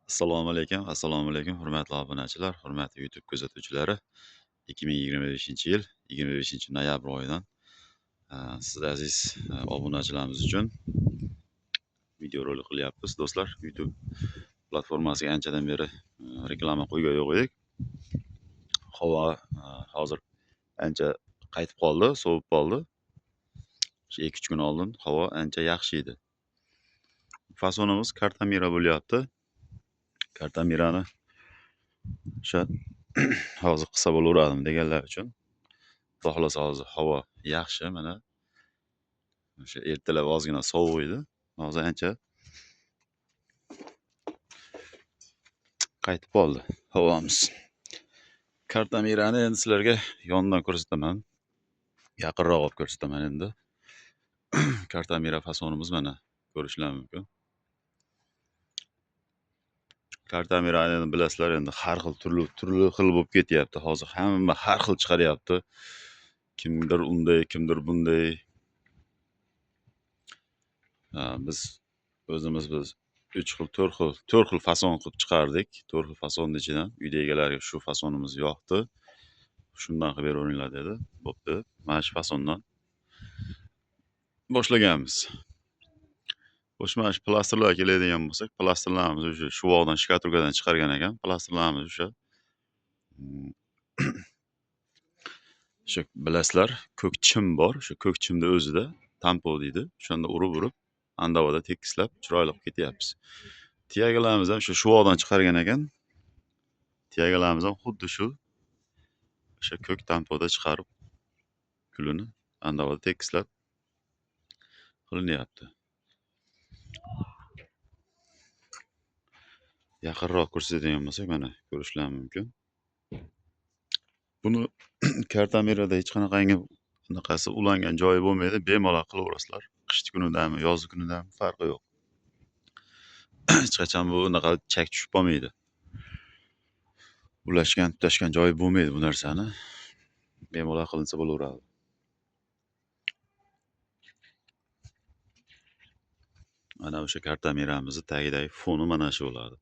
Assalomu alaykum, assalomu alaykum, hurmatli obunachilar, hurmatli YouTube kuzatuvchilari. 2025-yil 25 noyabr oyidan siz aziz obunachilarimiz uchun videorolik qilyapmiz, do'stlar. YouTube platformasiga anchadan beri reklama qo'ygan yo'q edik. Havo hozir ancha qaytib qoldi, sovib qoldi. Shu 2-3 kun oldin havo ancha yaxshi edi. Fasonimiz Kartamira bo'lyapti. Kartamirani o'sha hozir qilsa bo'laveradimi deganlar uchun. Xudo xohlasa hozir havo yaxshi mana. O'sha ertalab ozgina sovuq edi. Hozir ancha qaytib qoldi havomiz. Kartamirani endi sizlarga yondan ko'rsataman. Yaqinroq olib ko'rsataman endi. Kartamira fasonimiz mana ko'rishlar mumkin. Kartamirani endi bilasizlar, endi har xil turli turli xil bo'lib ketyapti. Hozir hamma har xil chiqaryapti. Kimdir unday, kimdir bunday. Biz o'zimiz biz 3 xil, 4 xil, 4 xil fason qilib chiqardik. 4 xil fasonni ichidan uyda egalariga shu fasonimiz yoqdi. Shundan qilib beraveringlar dedi. Bo'pti. Mana shu fasondan boshlaganmiz. Xo'sh, mana shu plasterlarga keladigan bo'lsak, plasterlarimiz o'sha shuvoqdan, shkaturkadan chiqargan ekan. Plasterlarimiz o'sha o'sha bilasizlar, ko'k chim bor. O'sha ko'k chimni o'zida tampo deydi. O'shanda urib-urib, andavada tekislab, chiroyli qilib ketyapmiz. Tiyagalarimiz ham o'sha shuvoqdan chiqargan ekan. Tiyagalarimiz ham xuddi shu o'sha ko'k tampoda chiqarib, kulini andavada tekislab qilinyapti. Yaqinroq ko'rsatadigan bo'lsak, mana ko'rishlar mumkin. Buni Kartamirada hech qanaqangi anaqasi ulangan joyi bo'lmaydi. Bemalol qilaverasizlar. Qish kunidami, yoz kunidami farqi yo'q. Hech qachon bu unaqa chak tushib qolmaydi. Ulashgan, tutashgan joyi bo'lmaydi bu narsani. Bemalol qilinsa bo'laveradi. Mana o'sha kartamiramizni tagidagi foni mana shu bo'ladi.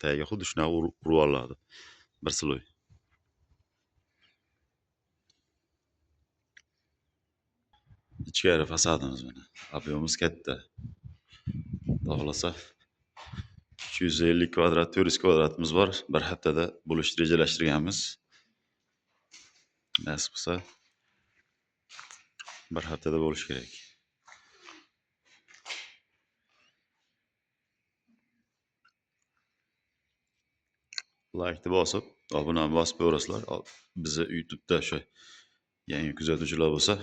Tagiga xuddi shunaqa urib olinadi. Bir siloy. Ichkari fasadimiz mana. Объемimiz katta. Xudo xohlasa 350 kvadrat, 400 kvadratimiz bor. Bir haftada bo'lishni rejalashtirganmiz. Nasib qilsa bir haftada bo'lishi kerak. Like'ni bosib, obuna bosib qo'yasizlar. Bizni YouTube'da o'sha yangi kuzatuvchilar bo'lsa,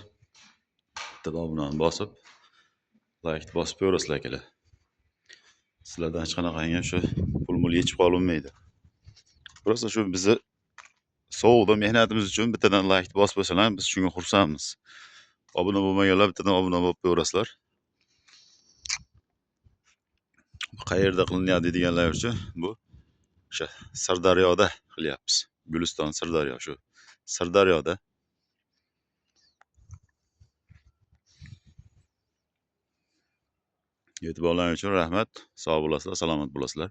bitta obunani bosib, like'ni bosib qo'yasizlar akalar. Sizlardan hech qanaqangi o'sha pul-mul yechib qolinmaydi. Просто shu bizni sovuqda mehnatimiz uchun bittadan like'ni bosib qo'ysalar, biz shunga xursandmiz. Obuna bo'lmaganlar bittadan obuna bo'lib qo'yasizlar. Qayerda qilinyapti deganlar uchun bu o'sha Sirdaryoda qilyapmiz. Guliston, Sirdaryo shu. Sirdaryoda. E'tiborlaring uchun rahmat. Sog' bo'lasizlar, salomat bo'lasizlar.